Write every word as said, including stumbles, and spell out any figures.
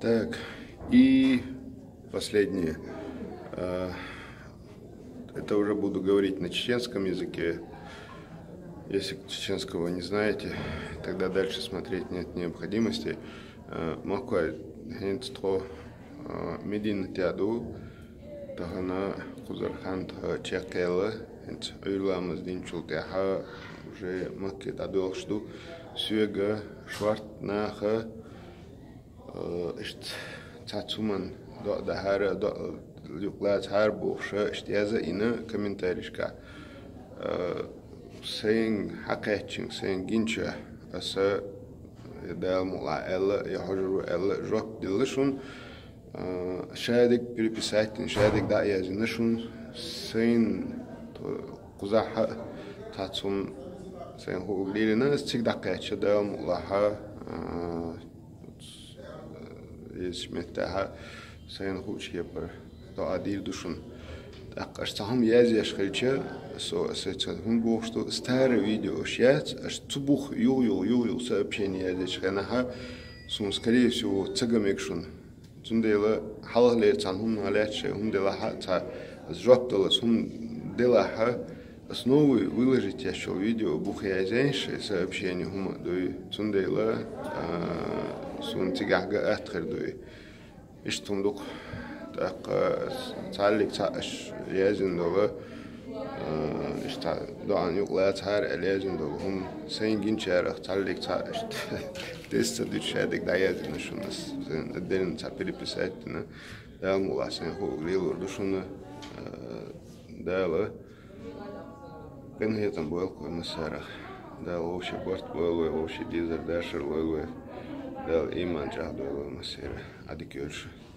Так, и последнее. А, Это уже буду говорить на чеченском языке. Если чеченского не знаете, тогда дальше смотреть нет необходимости. А, Маквай, хинцтро, Медина тяду, тахана Кузархан тха чекела, хинц уйламаз динчул тяха, уже Макке тадолшду, сюега, шварт наха, Э, Иштта цхьа цуман доӀа дахьара, доӀа юкъла цхьара бохуша, иштта яза ина комментарийшка. Э, Сайн хьакхаьччинг, сайн гинча, аса я Дала мукъла аьлла, я хьожару аьлла, жоп делла шун. Э, Шадик переписать дин, Шадик да язина шун. Сайн кузахьа цхьа цум сайн ху лилина, ас циг дакхаьчча Дала мукъла хьа. Э, Эс меттаха сайн хуучу кепара доӀа дийр ду шуна. ТӀаккха аш цхьа хӀума язъеш хилча, со, со ца хӀума бохуш ду, стара видео аш яц, аш цу бух югъ-югъ, югъ-югъ сообщение язъеш хенаха, сун, скорее всего, ца гамег шуна. Цундела хьалхалера цхьана хӀумна лаьцча, хӀума делахьа, ца жоп далац, хӀума делахьа, ас новый выложить ящул видео бух язъеш, сообщение хӀума дуй. Цундела, а, сун цигахь га атхир дуй. Иштта хӀума дукха. ТӀаккха цхьаллиг цхьа аш язин дола, а, иштта доӀан юкъла цхьара аьл язин дола хӀума. Сайн гинчарах цхьаллиг цхьа аш тесса дича шадик дӀаязина шуна. Сайн отдельно цхьа переписать дина. Дала мукъла сайн ху лелур ду шуна. А, Дала къинхетам бойла кху массарах. Дала вовше барт бойла вай, вовше дезар дашар лойла вай. Дала иман чӀагӀдойла вай массера. Ӏадика йойла шу.